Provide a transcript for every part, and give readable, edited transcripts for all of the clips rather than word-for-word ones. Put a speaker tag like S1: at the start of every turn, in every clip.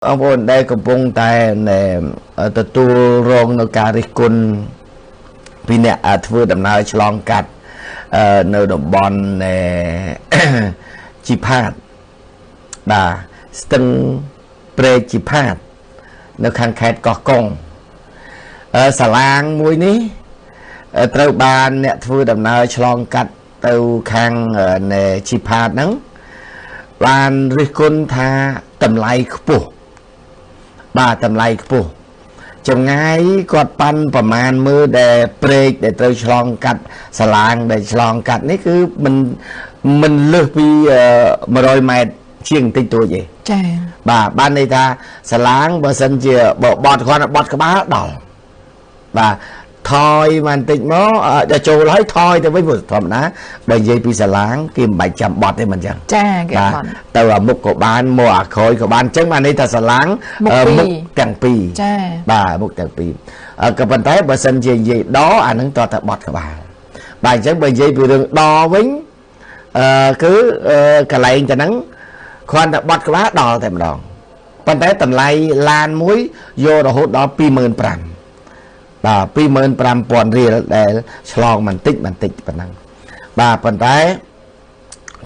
S1: បងប្អូនដែលកំពុងតែទទួលរងនៅការរិះគន់ពីអ្នកធ្វើដំណើរឆ្លងកាត់នៅតំបន់ជីផាត បាទ ស្ទឹងព្រែកជីផាត នៅខាងខេត្តកោះកុង សាឡាងមួយនេះត្រូវបានអ្នកធ្វើដំណើរឆ្លងកាត់ទៅខាងជីផាតហ្នឹងបានរិះគន់ថាតម្លៃខ្ពស់ បាទ តម្លៃខ្ពស់ ចម្ងាយគាត់ប៉ាន់ប្រមាណមើលដែលព្រែកដែលត្រូវឆ្លងកាត់ សាឡាងដែលឆ្លងកាត់នេះគឺមិនលើសពី100ម៉ែត្រជាងបន្តិចតួចទេ។
S2: ចា៎
S1: បាទ បានន័យថាសាឡាងបើសិនជាបើបត់គាត់បត់ក្បាលដល់ បាទ ថយបន្តិចមកដល់ចូលហើយថយទៅវិញ ព្រោះធម្មតាបើនិយាយពីសាឡាងគេមិនបាច់ចាំបត់ទេ មិនចឹង?
S2: ចា គេបត់
S1: ទៅអាមុខក៏បាន មកអាក្រោយក៏បាន អញ្ចឹងបានន័យថាសាឡាងមុខទាំងពីរ
S2: ។ ចា
S1: បាទ មុខទាំងពីរ ក៏ប៉ុន្តែបើសិនជានិយាយដអានឹងតើតែបត់ក្បាល បាទ អញ្ចឹងបើនិយាយពីរឿងដវិញ អឺគឺកន្លែងទៅហ្នឹងគ្រាន់តែបត់ក្បាលដល់តែម្ដង ប៉ុន្តែតម្លៃឡានមួយយករហូតដល់25,000 បាទ 25,000រៀលដែលឆ្លងបន្តិចបន្តិចប៉ុណ្ណឹង បាទ ប៉ុន្តែ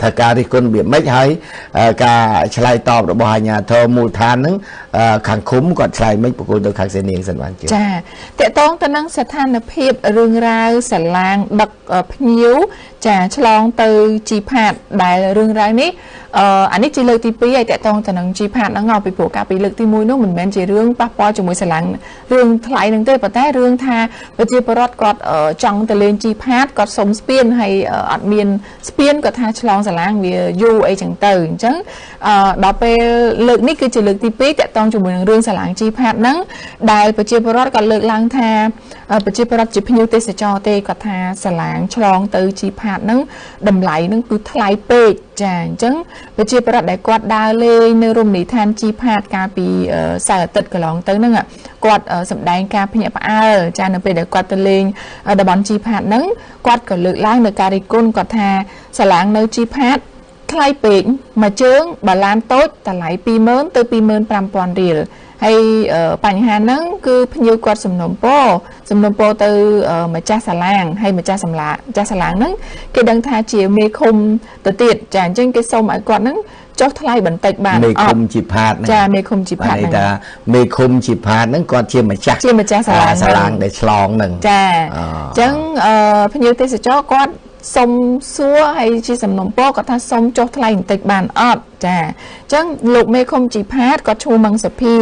S1: ថាការរិះគន់វាមិនហើយ ការឆ្លើយតបរបស់អាជ្ញាធរមូលដ្ឋានហ្នឹងខាងឃុំគាត់ឆ្លើយមិន ប្រគល់ទៅខាងសេនាងសិនបានជា។
S2: ចា តកតងទៅនឹងស្ថានភាពរឿងរ៉ាវសាឡាងដឹកភ្ញៀវ ចា ឆ្លងទៅជីផាត ដែលរឿងរ៉ាវនេះ អឺអានេះជាលើកទី2ហើយ តកតងទៅនឹងជីផាតហ្នឹង ពីព្រោះកាលពីលើកទី1នោះមិនមែនជារឿងប៉ះពាល់ជាមួយសាឡាងរឿងថ្លៃហ្នឹងទេ ប៉ុន្តែរឿងថាប្រជាពលរដ្ឋគាត់ចង់ទៅលេងជីផាត គាត់សុំស្ពានហើយអត់មានស្ពាន គាត់ថាឆ្លងសាឡាងវាយូរអីចឹងទៅ។ អញ្ចឹងដល់ពេលលើកនេះគឺជាលើកទី2 តកតងជាមួយនឹងរឿងសាឡាងជីផាតហ្នឹង ដែលប្រជាពលរដ្ឋគាត់លើកឡើងថា ប្រជាពលរដ្ឋជាភ្ញៀវទេសចរទេ គាត់ថាសាឡាងឆ្លងទៅជីផាតហ្នឹងតម្លៃហ្នឹងគឺថ្លៃពេក។ ចា អញ្ចឹងប្រជាពលរដ្ឋដែលគាត់ដើរលេងនៅរមណីយដ្ឋានជីផាតកាលពីសៅរ៍អាទិត្យកន្លងទៅហ្នឹង គាត់សម្ដែងការភ្ញាក់ផ្អើល។ ចា នៅពេលដែលគាត់ទៅលេងតំបន់ជីផាតហ្នឹង គាត់ក៏លើកឡើងនៅការរិះគន់ គាត់ថាសាឡាងនៅជីផាតថ្លៃពេក មួយជើងបើឡានតូចតម្លៃ20,000ទៅ25,000រៀល ហើយបញ្ហាហ្នឹងគឺភ្ញៀវគាត់សំណូមពរ សំណូមពរទៅម្ចាស់សាឡាង ហើយម្ចាស់សម្លាម្ចាស់សាឡាងហ្នឹងគេដឹងថាជាមេឃុំទៅទៀត។ ចា អញ្ចឹងគេសុំឲ្យគាត់ហ្នឹងចុះថ្លៃបន្តិចបានអត់?
S1: មេឃុំជីផាតហ្នឹង។
S2: ចា មេឃុំជីផាត
S1: ហ្នឹង ថាមេឃុំជីផាតហ្នឹងគាត់ជាម្ចាស់
S2: ជាម្ចាស់សាឡាង
S1: សាឡាងដែលឆ្លងហ្នឹង
S2: ។ ចា អញ្ចឹងភ្ញៀវទេសចរគាត់សុំសួរហើយជាសំណុំពរ គាត់ថាសុំចុះថ្លៃបន្តិចបានអត់? ចា អញ្ចឹងលោកមេឃុំជីផាតគាត់ឈ្មោះមឹងសុភា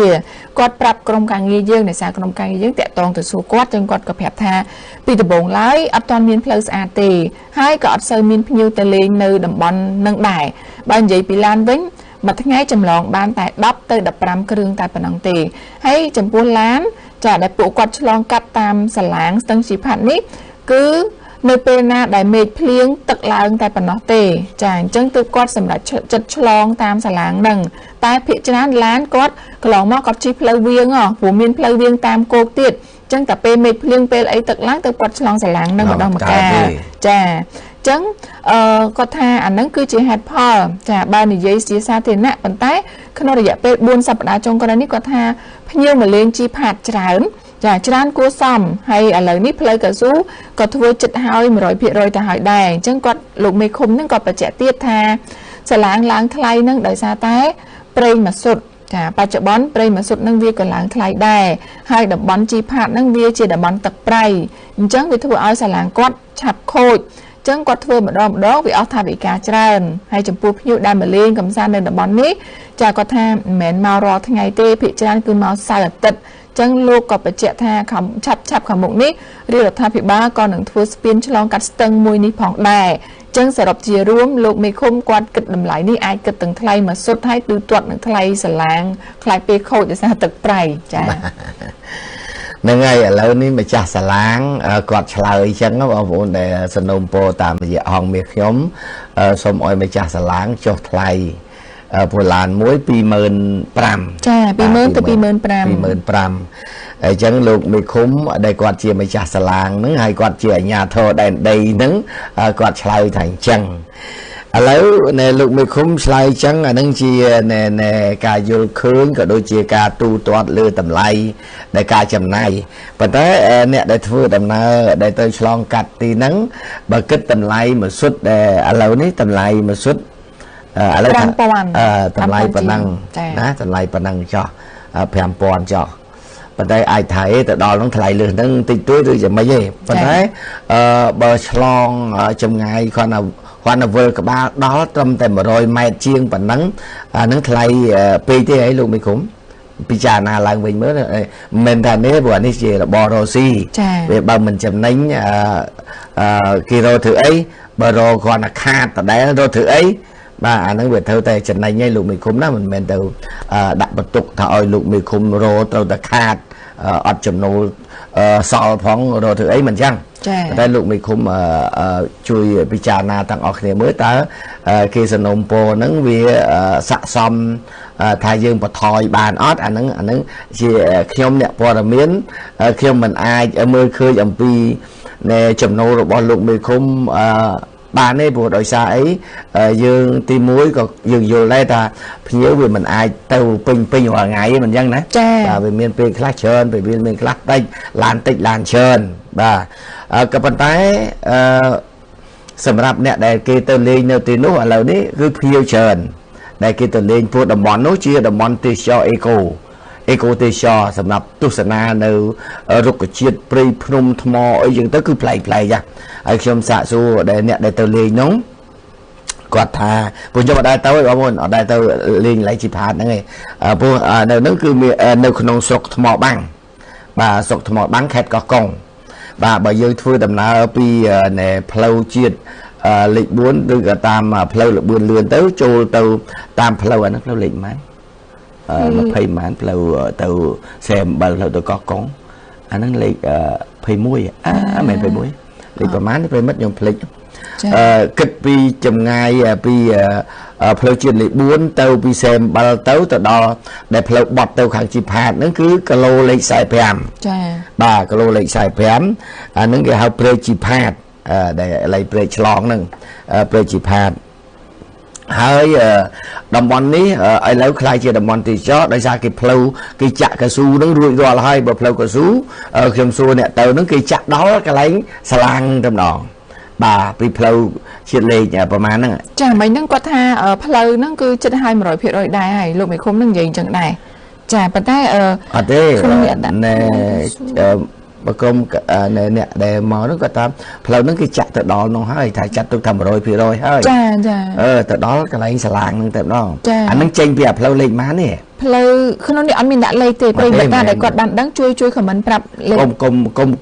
S2: គាត់ប្រាប់ក្រុមការងារយើង ដោយសារក្រុមការងារយើងតាក់ទងទៅសួរគាត់ ចឹងគាត់ក៏ប្រាប់ថាពីដំបូងឡើយអត់ទាន់មានផ្លូវស្អាតទេ ហើយក៏អត់សូវមានភ្ញៀវទៅលេងនៅតំបន់នឹងដែរ បើនិយាយពីឡានវិញមួយថ្ងៃចម្លងបានតែ10ទៅ15គ្រឿងតែប៉ុណ្ណឹងទេ ហើយចំពោះឡាន ចា ដែលពួកគាត់ឆ្លងកាត់តាមសាឡាងស្ទឹងជីផាតនេះ គឺនៅពេលណាដែលមេឃភ្លៀងទឹកឡើងតែប៉ុណ្ណោះទេ។ ចា អញ្ចឹងទើបគាត់សម្រេចចិត្តឆ្លងតាមសាឡាងហ្នឹង តែភាគច្រើនឡានគាត់កន្លងមកគាត់ជិះផ្លូវវាង ព្រោះមានផ្លូវវាងតាមគោកទៀត អញ្ចឹងតែពេលមេឃភ្លៀងពេលអីទឹកឡើង ទើបគាត់ឆ្លងសាឡាងហ្នឹងម្ដងម្កាល។ ចា អញ្ចឹងអឺគាត់ថាអាហ្នឹងគឺជាហេតុផល ចា បើនិយាយជាសាធារណៈ ប៉ុន្តែក្នុងរយៈពេល4សប្តាហ៍ចុងក្រោយនេះ គាត់ថាភ្ញៀវមកលេងជីផាតច្រើន ចា ច្រើនគួរសម ហើយឥឡូវនេះផ្លូវកៅស៊ូក៏ធ្វើចិត្តហើយ100%ទៅហើយដែរ។ អញ្ចឹងគាត់លោកមេឃុំហ្នឹងក៏បញ្ជាក់ទៀតថា សាឡាងឡើងថ្លៃហ្នឹងដោយសារតែប្រេងម៉ាស៊ូត ចា បច្ចុប្បន្នប្រេងម៉ាស៊ូតហ្នឹងវាក៏ឡើងថ្លៃដែរ ហើយតំបន់ជីផាតហ្នឹងវាជាតំបន់ទឹកប្រៃ អញ្ចឹងវាធ្វើឲ្យសាឡាងគាត់ឆាប់ខូច ចឹងគាត់ធ្វើម្ដងម្ដងវាអស់ថវិកាច្រើន ហើយចំពោះភ្ញៀវដែលមកលេងកំសាន្តនៅតំបន់នេះ ចា គាត់ថាមិនមែនមករាល់ថ្ងៃទេ ភាគច្រើនគឺមកសៅរ៍អាទិត្យ ចឹងលោកក៏បញ្ជាក់ថាខំឆាប់ឆាប់ខាងមុខនេះរាជរដ្ឋាភិបាលក៏នឹងធ្វើស្ពានឆ្លងកាត់ស្ទឹងមួយនេះផងដែរ។ ចឹងសរុបជារួមលោកមេឃុំគាត់គិតតម្លៃនេះអាចគិតទាំងថ្លៃមួយសុទ្ធហើយទូទាត់នឹងថ្លៃសាឡាង ថ្លៃពេលខូចដោយសារទឹកប្រៃ។ ចា
S1: ហ្នឹងហើយ ឥឡូវនេះម្ចាស់សាឡាងគាត់ឆ្លើយអញ្ចឹង បងប្អូនដែលសំណូមពរតាមរយៈអង្គមាសខ្ញុំ សូមឲ្យម្ចាស់សាឡាងចុះថ្លៃ ព្រោះឡានមួយ25,000
S2: ចា 20,000ទៅ25,000
S1: 25,000 អញ្ចឹងលោកមេឃុំដែលគាត់ជាម្ចាស់សាឡាងហ្នឹង ហើយគាត់ជាអាជ្ញាធរដែនដីហ្នឹង គាត់ឆ្លើយថាអញ្ចឹង។ ឥឡូវនៅលោកមេឃុំឆ្លើយចឹងអានឹងជាណែការយល់ឃើញក៏ដូចជាការទូទាត់លើតម្លៃដែលការចំណាយប៉ុន្តែអ្នកដែលធ្វើដំណើរដែលទៅឆ្លងកាត់ទីហ្នឹងបើគិតតម្លៃមួយសុទ្ធដែលឥឡូវនេះតម្លៃមួយសុទ្ធឥឡូវ5000តម្លៃប៉ុណ្ណឹងណាតម្លៃប៉ុណ្ណឹងចោះ5000ចោះប៉ុន្តែអាចថាទៅដល់ហ្នឹងថ្លៃលើសហ្នឹងតិចតួចឬយ៉ាងម៉េចទេប៉ុន្តែបើឆ្លងចម្ងាយគ្រាន់តែវិលក្បាលដល់ត្រឹមតែ100ម៉ែត្រជាងប៉ុណ្ណឹងអាហ្នឹងថ្លៃពេកទេអីលោកមេឃុំពិចារណាឡើងវិញមើលមិនមែនថានេះព្រោះអានេះជារបររកស៊ីវាបើមិនចំណេញគេរកធ្វើអីបើរកគ្រាន់តែខាតដដែលរកធ្វើអីបាទអាហ្នឹងវាត្រូវតែចំណេញឯងលោកមេឃុំណាមិនមែនទៅដាក់បន្ទុកថាឲ្យលោកមេឃុំរកត្រូវតែខាតអត់ចំណូលសល់ផងរកធ្វើអីមិនចឹងតែលោកមេឃុំជួយពិចារណាទាំងអស់គ្នាមើលតើគេសនំពោហ្នឹងវាស័កសមថាយើងបន្ថយបានអត់អាហ្នឹងជាខ្ញុំអ្នកព័ត៌មានខ្ញុំមិនអាចមើលឃើញអំពីចំណូលរបស់លោកមេឃុំបានទេព្រោះដោយសារអីយើងទី1ក៏យើងយល់ដែរថាភ្ញៀវវាមិនអាចទៅពេញពេញរាល់ថ្ងៃទេមិនអញ្ចឹងណាបាទវាមានពេលខ្លះច្រើនពេលវាមានខ្លះតិចឡានតិចឡានច្រើនបាទក៏ប៉ុន្តែសម្រាប់អ្នកដែលគេទៅលេងនៅទីនោះឥឡូវនេះគឺភ្ញៀវច្រើនដែលគេទៅលេងព្រោះតំបន់នោះជាតំបន់ទេសចរអេកូទេសចរសម្រាប់ទស្សនានៅរុក្ខជាតិព្រៃភ្នំថ្មអីចឹងទៅគឺប្លែកចាហើយខ្ញុំសាកសួរដែលអ្នកដែលទៅលេងនោះគាត់ថាពួកខ្ញុំអត់ដែលទៅទេបងប្អូនអត់ដែលទៅលេងឡៃជីផាតហ្នឹងឯងព្រោះនៅហ្នឹងគឺមាននៅក្នុងស្រុកថ្មបាំងបាទស្រុកថ្មបាំងខេត្តកោះកុងបាទបើយើងធ្វើដំណើរពីផ្លូវជាតិលេខ4ឬក៏តាមផ្លូវលបឿនលឿនទៅចូលទៅតាមផ្លូវអាហ្នឹងផ្លូវលេខប៉ុន្មាន20ប៉ុន្មានផ្លូវទៅសេអំបិលផ្លូវទៅកោះកុងអាហ្នឹងលេខ21អាមិន21លេខប្រហែលប្រិមិត្តខ្ញុំភ្លេចគិតពីចម្ងាយពីផ្លូវជាតិលេខ4ទៅពីសេអំបិលទៅដល់ដែលផ្លូវបត់ទៅខាងជីផាតហ្នឹងគឺគីឡូលេខ45ចាបាទគីឡូលេខ45អាហ្នឹងគេហៅព្រែកជីផាតដែលលេខព្រែកឆ្លងហ្នឹងព្រែកជីផាតហើយតំបន់នេះឥឡូវក្លាយជាតំបន់ទេសចរដោយសារគេផ្លូវគេចាក់កស៊ូនឹងរួចរាល់ហើយបើផ្លូវកស៊ូខ្ញុំសួរអ្នកទៅនឹងគេចាក់ដល់កន្លែងសាឡាងតែម្ដងបាទពីផ្លូវជាតិលេខប្រហែលហ្នឹង
S2: ចាមិញហ្នឹងគាត់ថាផ្លូវហ្នឹងគឺចិត្តឲ្យ100%ដែរហើយលោកមេឃុំហ្នឹងនិយាយអញ្ចឹងដែរចាប៉ុន្តែ
S1: អត់ទេណែបើក្រុមអ្នកដែលមកហ្នឹងគាត់ថាផ្លូវហ្នឹងគេចាក់ទៅដល់នោះហើយថាចាត់ទុកថា100%ហើយ
S2: ចាចា
S1: ទៅដល់កន្លែងសាឡាងហ្នឹងតែម្ដងអាហ្នឹងចេញពីអាផ្លូវលេខម៉ាននេះ
S2: ផ្លូវក្នុងនេះអត់មានដាក់លេខទេប្រិយមិត្តដែលគាត់បានដឹងជួយខមមិនប្រាប់លេខ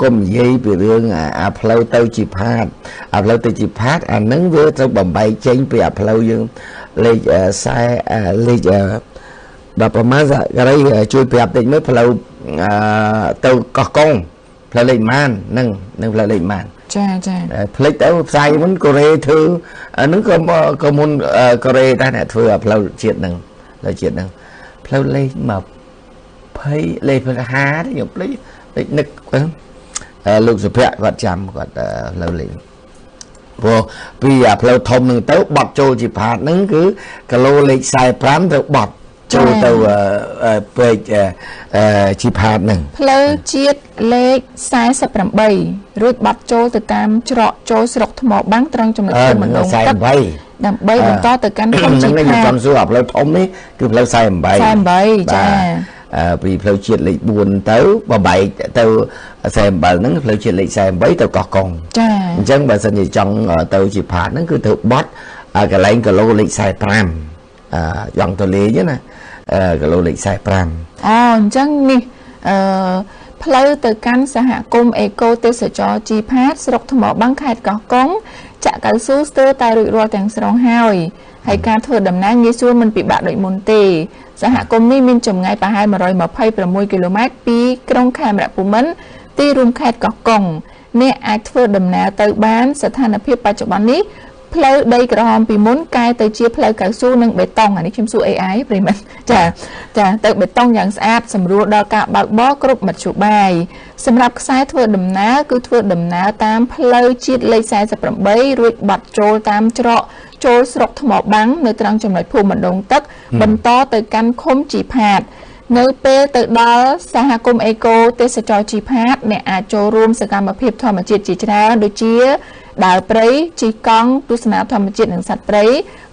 S1: កុំនិយាយពីរឿងអាផ្លូវទៅជីផាតអាផ្លូវទៅជីផាតអាហ្នឹងវាត្រូវបំបែកចេញពីអាផ្លូវយើងលេខ40លេខដល់ប្រហែលការីជួយប្រាប់តិចមើលផ្លូវទៅកោះកុងផ្លូវលេខម៉ានហ្នឹងនឹងផ្លូវលេខម៉ាន
S2: ចាចា
S1: ផ្លេចទៅផ្សាយមុនកូរ៉េធ្វើហ្នឹងក៏មុនកូរ៉េដែរអ្នកធ្វើផ្លូវជាតិហ្នឹងផ្លូវជាតិហ្នឹងផ្លូវលេខ20លេខ50ខ្ញុំភ្លេចលេខនឹកលោកសុភ័ក្រគាត់ចាំគាត់ផ្លូវលេខព្រោះពីអាផ្លូវធំហ្នឹងទៅបត់ចូលជីផាតហ្នឹងគឺគីឡូលេខ45ត្រូវបត់ចូលទៅពេកជីផាតហ្នឹង
S2: ផ្លូវជាតិលេខ48រួចបាត់ចូលទៅតាមច្រកចូលស្រុកថ្មបាំងត្រង់ចំណុចភូមិម្ដងទឹកដើម្បីបន្តទៅកាន់ភូមិជីផាត
S1: ហ្នឹងខ្ញុំចង់សួរអាផ្លូវធំនេះគឺផ្លូវ48
S2: ចា
S1: ពីផ្លូវជាតិលេខ4ទៅបំបែកទៅ47ហ្នឹងផ្លូវជាតិលេខ48ទៅកោះកុង
S2: ចា
S1: អញ្ចឹងបើសិនជាចង់ទៅជីផាតហ្នឹងគឺត្រូវបត់កន្លែងគីឡូលេខ45យ៉ាងទៅលេងណាគីឡូលេខ45
S2: អូអញ្ចឹងនេះផ្លូវទៅកាន់សហគមន៍អេកូទេសចរជីផាតស្រុកថ្មបាំងខេត្តកោះកុងចាក់កៅស៊ូស្ទើរតែរួចរាល់ទាំងស្រុងហើយហើយការធ្វើដំណើរងាយស្រួលមិនពិបាកដូចមុនទេសហគមន៍នេះមានចម្ងាយប្រហែល126គីឡូម៉ែត្រពីក្រុងខេមរភូមិន្ទទីរួមខេត្តកោះកុងអ្នកអាចធ្វើដំណើរទៅបានស្ថានភាពបច្ចុប្បន្ននេះ ផ្លូវដីក្រហមពីមុនកែទៅជាផ្លូវកៅស៊ូនិងបេតុងអានេះខ្ញុំសួរ AI ប្រិមិត្តចាចាទៅបេតុងយ៉ាងស្អាតសម្រួលដល់ការបើកបរគ្រប់មធ្យោបាយសម្រាប់ខ្សែធ្វើដំណើរគឺធ្វើដំណើរតាមផ្លូវជាតិលេខ48រួចបាត់ចូលតាមច្រកចូលស្រុកថ្មបាំងនៅត្រង់ចំណុចភូមិម្ដងទឹកបន្តទៅកាន់ឃុំជីផាតនៅពេលទៅដល់សហគមន៍អេកូទេសចរជីផាតអ្នកអាចចូលរួមសកម្មភាពធម្មជាតិជាច្រើនដូចជាដើរព្រៃជិះកង់ទស្សនាធម្មជាតិនិងសត្វព្រៃ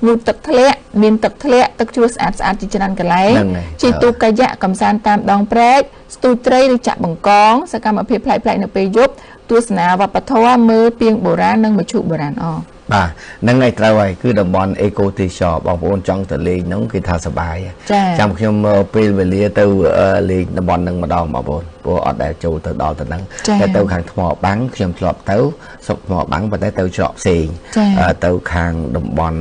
S2: ងូតទឹកធ្លាក់មានទឹកធ្លាក់ទឹកជ្រោះស្អាតស្អាតជាច្រើនកន្លែងជិះទូកកាយ៉ាក់កម្សាន្តតាមដងព្រែកស្ទូចត្រីឬចាក់បង្កងសកម្មភាពប្លែកៗនៅពេលយប់ទស្សនាវប្បធម៌មើលពាងបុរាណនិងមឈូសបុរាណអ
S1: បាទហ្នឹងហើយត្រូវហើយគឺតំបន់អេកូទេសចរបងប្អូនចង់ទៅលេងហ្នឹងគេថាសប្បាយចាំខ្ញុំពេលវេលាទៅលេងតំបន់ហ្នឹងម្ដងបងប្អូនព្រោះអត់ដែលចូលទៅដល់ទៅហ្នឹងតែទៅខាងថ្មបាំងខ្ញុំធ្លាប់ទៅស្រុកថ្មបាំងប៉ុន្តែទៅច្រកផ្សេងទៅខាងតំបន់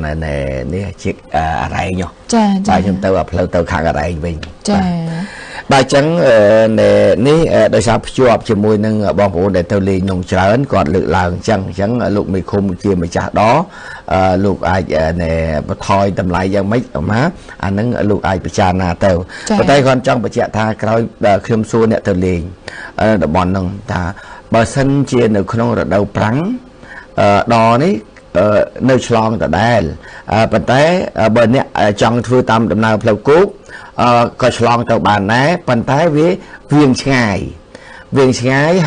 S1: នេះជាអរ៉ែង
S2: ចា
S1: បាទខ្ញុំទៅផ្លូវទៅខាងអរ៉ែងវិញចាបាទអញ្ចឹងនេះដោយសារភ្ជាប់ជាមួយនឹងបងប្អូនដែលទៅលេងនងច្រើនគាត់លើកឡើងអញ្ចឹងលោកមេឃុំជាម្ចាស់ដលោកអាចបន្ថយតម្លៃយ៉ាងម៉េចអាអានឹងលោកអាចពិចារណាទៅប៉ុន្តែគាត់ចង់បញ្ជាក់ថាក្រោយខ្ញុំសួរអ្នកទៅលេងតំបន់ហ្នឹងថាបើសិនជានៅក្នុងរដូវប្រាំងដនេះនៅឆ្លងដដែលប៉ុន្តែបើអ្នកចង់ធ្វើតាមដំណើរផ្លូវគោកក៏ឆ្លងទៅបានដែរប៉ុន្តែវាវៀងឆ្ងាយ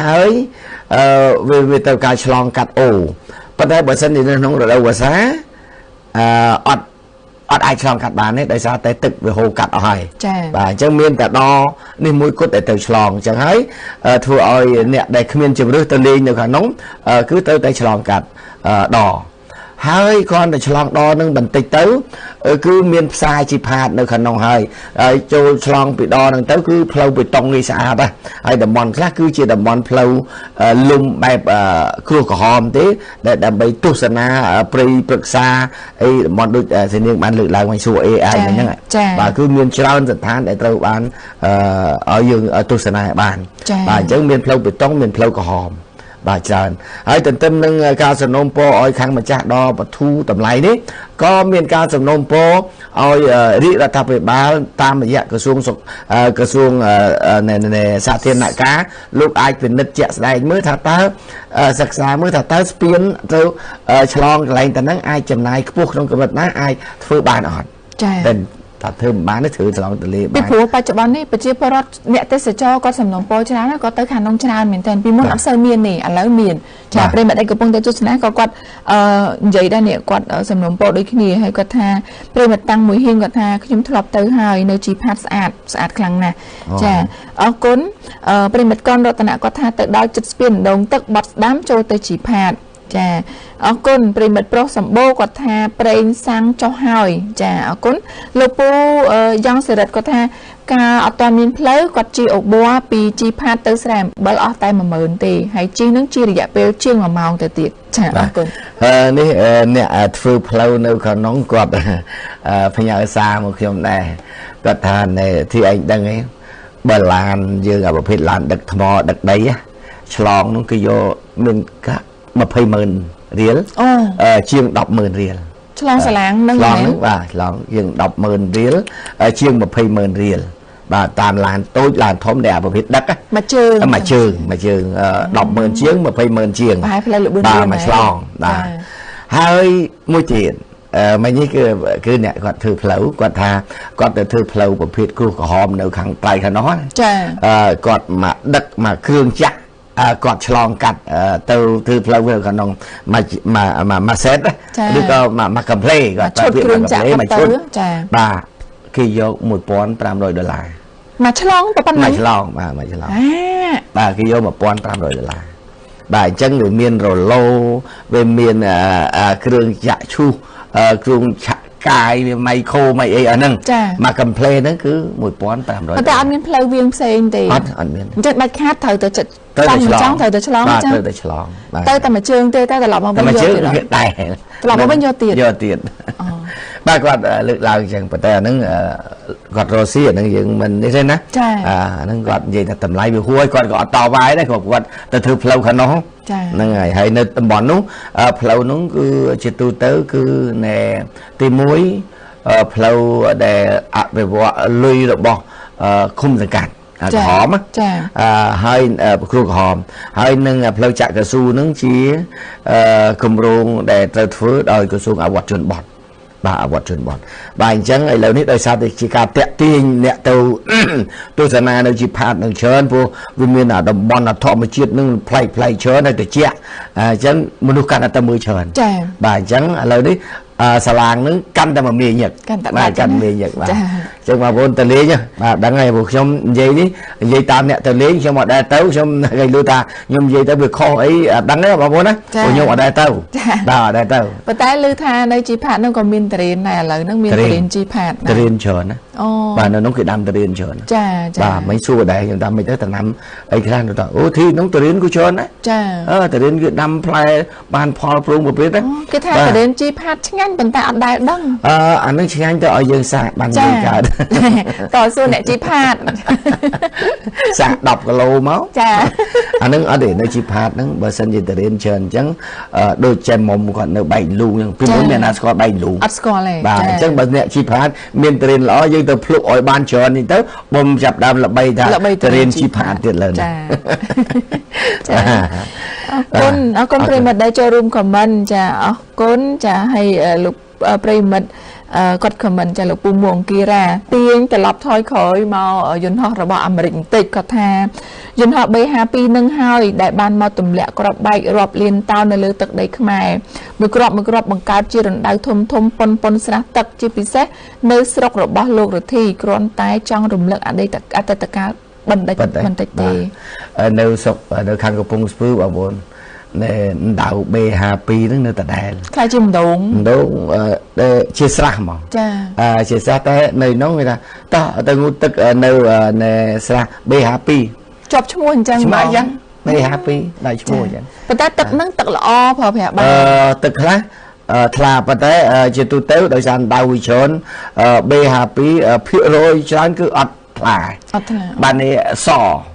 S1: ហើយវាទៅការឆ្លងកាត់អូប៉ុន្តែបើសិនជានៅក្នុងរដូវវស្សាអត់អាចឆ្លងកាត់បានទេដោយសារតែទឹកវាហូរកាត់អស់ហើយបាទអញ្ចឹងមានតែដនេះមួយគត់ដែលទៅឆ្លងអញ្ចឹងហើយធ្វើឲ្យអ្នកដែលគ្មានជម្រើសទៅលេងនៅខាងនោះគឺត្រូវតែឆ្លងកាត់ដហើយគ្រាន់តែឆ្លងដនឹងបន្តិចទៅគឺមានផ្សារជីផាតនៅខាងនោះហើយចូលឆ្លងពីដនឹងទៅគឺផ្លូវបេតុងនេះស្អាតហើយតំបន់ខ្លះគឺជាតំបន់ផ្លូវលំបែបគ្រោះក្រហមទេដែលដើម្បីទស្សនាព្រៃព្រឹក្សាអីតំបន់ដូចសេនាងបានលើកឡើងវិញសួរ AI ហ្នឹងបាទគឺមានច្រើនស្ថានដែលត្រូវបានឲ្យយើងទស្សនាបានបាទអញ្ចឹងមានផ្លូវបេតុងមានផ្លូវក្រហមបាទច្រើនហើយទន្ទឹមនឹងការសំណូមពរឲ្យខាងម្ចាស់ដល់បធូតម្លៃនេះក៏មានការសំណូមពរឲ្យរាជរដ្ឋាភិបាលតាមរយៈក្រសួងសាធារណការលោកអាចពិនិត្យជាក់ស្ដែងមើលថាតើសិក្សាមើលថាតើស្ពានទៅឆ្លងកន្លែងទៅហ្នឹងអាចចំណាយខ្ពស់ក្នុងកម្រិតណាអាចធ្វើបានអត់
S2: ចា៎
S1: ថាធ្វើមិនបានទេធ្វើឆ្លងទលេបាន
S2: ពីព្រោះបច្ចុប្បន្ននេះប្រជាពលរដ្ឋអ្នកទេសចរគាត់សំណូមពរច្រើនណាគាត់ទៅខាងនោះច្រើនមែនទែនពីមុនអត់សូវមានទេឥឡូវមានចាប្រិយមិត្តឯកំពុងតែទស្សនាក៏គាត់និយាយដែរនេះគាត់សំណូមពរដូចគ្នាហើយគាត់ថាប្រិយមិត្តតាំងមួយហៀងគាត់ថាខ្ញុំធ្លាប់ទៅហើយនៅជីផាតស្អាតស្អាតខ្លាំងណាស់ចាអរគុណប្រិយមិត្តកនរតនៈគាត់ថាទៅដល់ចិត្តស្ពានដងទឹកបត់ស្ដាំចូលទៅជីផាតចាអរគុណប្រិមិត្តប្រុសសម្បូរគាត់ថាប្រេងសាំងចុះហើយចាអរគុណលោកពូយ៉ងសិរិទ្ធគាត់ថាការអត់ទាន់មានផ្លូវគាត់ជិះអូប័រពីជីផាតទៅស្រែអំបិលអស់តែ10000ទេហើយជិះនឹងជារយៈពេលជាង1ម៉ោងទៅទៀតចាអរគុណ
S1: នេះអ្នកធ្វើផ្លូវនៅខាងនោះគាត់ផ្ញើសារមកខ្ញុំដែរគាត់ថាទីឯងដឹងឯងបើឡានយើងអាប្រភេទឡានដឹកថ្មដឹកដីឆ្លងនោះគេយកមានកាក់200,000រៀលជាង100,000រៀល
S2: ឆ្លងសាឡាងនឹង
S1: ឆ្លងនឹងបាទឆ្លងជាង100,000រៀលជាង200,000រៀលបាទតាមឡានតូចឡានធំដែលអាប្រភេទដឹក
S2: មួយជើង
S1: មួយជើង100,000ជាង200,000ជាង
S2: ប្រហែលផ្លូវលបឿន
S1: បាទមួយឆ្លងបាទហើយមួយទៀតមិញនេះគឺអ្នកគាត់ធ្វើផ្លូវគាត់ថាគាត់ទៅធ្វើផ្លូវប្រភេទគ្រោះក្រហមនៅខាងត្រៃខាងនោះ
S2: ចា
S1: គាត់មកដឹកមកគ្រឿងចាក់គាត់ឆ្លងកាត់ទៅធ្វើផ្លូវនៅក្នុងមួយសេតឬក៏មួយកំភ្លេគាត់
S2: ទៅពាក្យមួយកំភ្លេ
S1: មួយឈុតបាទគេយក$1,500
S2: មួយឆ្លងប៉ុណ្ណឹង
S1: មួយឆ្លងបាទមួយឆ្លងបាទគេយក$1,500បាទអញ្ចឹងវាមានរ៉ូឡូវាមានគ្រឿងចាក់ឈូសគ្រឿងឆាក់កាយវាម៉ៃខូម៉ៃអីអស់ហ្នឹងមកកំភ្លេហ្នឹងគឺ$1,500
S2: តែអត់មានផ្លូវវាងផ្សេងទេ
S1: អត់មាន
S2: អញ្ចឹងបាច់ខាតត្រូវទៅចិត្តចង់ត្រូវទៅឆ្លង
S1: ចាត្រូវទៅឆ្លង
S2: ទៅតែមួយជើងទេតែត្រឡប់មកវិញ
S1: យកទៀតដែរ
S2: ត្រឡប់មកវិញយកទៀត
S1: យកទៀត បាទគាត់លើកឡើងអញ្ចឹងប៉ុន្តែអាហ្នឹងគាត់រកស៊ីអាហ្នឹងយើងមិននេះទេណាអាហ្នឹងគាត់និយាយថាតម្លៃវាហួរគាត់ក៏អត់តវ៉ាដែរគាត់ទៅធ្វើផ្លូវខាងនោះហ្នឹងហើយហើយនៅតំបន់នោះផ្លូវនោះគឺជាទូទៅគឺណែទី1ផ្លូវដែលអភិវឌ្ឍលុយរបស់ឃុំសង្កាត់ក្រហមចាហើយគ្រូក្រហមហើយនឹងផ្លូវចាក់កស៊ូនឹងជាគម្រោងដែលត្រូវធ្វើដោយក្រសួងអវត្តជនបទបាទអវត្តជនបទបាទអញ្ចឹងឥឡូវនេះដោយសារតែជាការតាក់ទាញអ្នកទៅទស្សនានៅជីផាតនឹងច្រើនព្រោះវាមានតំបន់ធម្មជាតិនឹងប្លែកប្លែកច្រើនហើយត្រជាក់អញ្ចឹងមនុស្សកាន់តែមើលច្រើនចាបាទអញ្ចឹងឥឡូវនេះសាឡាងនឹងកាន់តែមកមាញឹកបាទកាន់មាញឹកបាទអញ្ចឹងបងប្អូនទៅលេងបាទដឹងហើយព្រោះខ្ញុំនិយាយនេះនិយាយតាមអ្នកទៅលេងខ្ញុំអត់ដែរទៅខ្ញុំគេលឺថាខ្ញុំនិយាយទៅវាខុសអីអត់ដឹងទេបងប្អូនណាព្រោះខ្ញុំអត់ដែរទៅបាទអត់ដែរទៅ
S2: ប៉ុន្តែលឺថានៅជីផាតនឹងក៏មានតរៀនដែរឥឡូវហ្នឹងមានតរៀនជីផាត
S1: តរៀនច្រើនណាអូបាទនៅនោះគេដាំតរៀនច្រើន
S2: ចាចា
S1: បាទមិនសួរដែរខ្ញុំដាំមិនទៅតំណាំអីខ្លះទៅអូធីនោះតរៀនគឺច្រើនណា
S2: ចា
S1: អឺតរៀនគឺដាំផ្លែបានផលព្រងប្រពៃណា
S2: គេថាតរៀនជីផាតឆ្ងាញ់ប៉ុន្តែអត់ដែលដឹង
S1: អឺអានឹងឆ្ងាញ់ទៅឲ្យយើងសាកបានយល់កើត
S2: តើសួរអ្នកជីផាត
S1: សាក10គីឡូមក
S2: ចា
S1: អានឹងអត់ទេនៅជីផាតហ្នឹងបើសិនជាតរៀនច្រើនអញ្ចឹងដូចចែមុំគាត់នៅបែកលូងអញ្ចឹងពីមុនមានណាស្គាល់បែកលូង
S2: អត់ស្គាល់ទេ
S1: បាទអញ្ចឹងបើអ្នកជីផាតមានតរៀនល្អយើងទៅភ្លុកឲ្យបានច្រើននេះទៅបំចាប់ដើមល្បីថាតរៀនជីផាតទៀតលើ
S2: ចាចាអរគុណអរគុណប្រិមិត្តដែលចូលរួមខមមិនចាអរគុណចាហើយលោកប្រិមិត្តគាត់ខមមិនចាលោកពូមួងគីរ៉ាទាញត្រឡប់ថយក្រោយមកយន្តហោះរបស់អាមេរិកបន្តិចគាត់ថាយន្តហោះ B52 នឹងហើយដែលបានមកទម្លាក់គ្រាប់បែករាប់លានតោននៅលើទឹកដីខ្មែរមួយគ្រាប់មួយគ្រាប់បង្កើតជារណ្ដៅធំធំប៉ុនប៉ុនស្រះទឹកជាពិសេសនៅស្រុករបស់លោករទ្ធីគ្រាន់តែចង់រំលឹកអតីតអតីតកាលបន្តិចបន្តិចទេ
S1: នៅស្រុកនៅខាងកំពង់ស្ពឺបងប្អូនណែដៅ B52 ហ្នឹងនៅដដែល
S2: ខ្លាចជាម្ដង
S1: ម្ដងជាស្រះហ្មង
S2: ចា
S1: ជាស្រះតែនៅនោះគេថាតោះទៅងូតទឹកនៅណែស្រះ B52
S2: ជាប់ឈ្មោះអញ្ចឹង
S1: ហ្មងអញ្ចឹង B52 ដល់ឈ្មោះអញ្ចឹង
S2: ប៉ុន្តែទឹកហ្នឹងទឹកល្អប្រើប្រាស់បាន
S1: ទឹកខ្លះថ្លាប៉ុន្តែជាទូទៅដោយសារដៅវាច្រើន B52 ភាគរយច្រើនគឺអត់ថ្លា
S2: អត់ថ្លា
S1: បាននេះស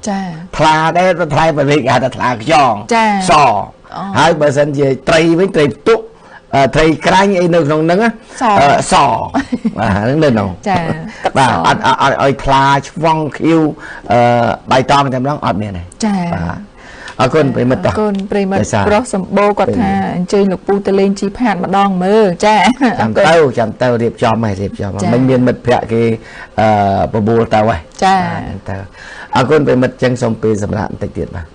S2: ចា
S1: ថ្លាដែរថ្លៃបរិគេហៅថាថ្លាខ្យងសហើយបើសិនជាត្រីវិញត្រីផ្ទុកត្រីក្រាញ់អីនៅក្នុងហ្នឹងសបាទហ្នឹងនៅនោះ
S2: ចា
S1: បាទអត់អត់ឲ្យថ្លាឆ្វង់ខៀវបៃតងតែម្ដងអត់មានទេ
S2: ចា
S1: បាទអរគុណប្រិមិត្ត
S2: អរគុណប្រិមិត្តប្រុសសម្បូរគាត់ថាអញ្ជើញលោកពូទៅលេងជីផាតម្ដងមើលចា
S1: ចាំទៅចាំទៅរៀបចំហើយរៀបចំមិនមានមិត្តភ័ក្តិគេបបួលទៅហើយ
S2: ចា
S1: ទៅអរគុណប្រិមិត្តចឹងសូមពេលសម្រាប់បន្តិចទៀតបាទ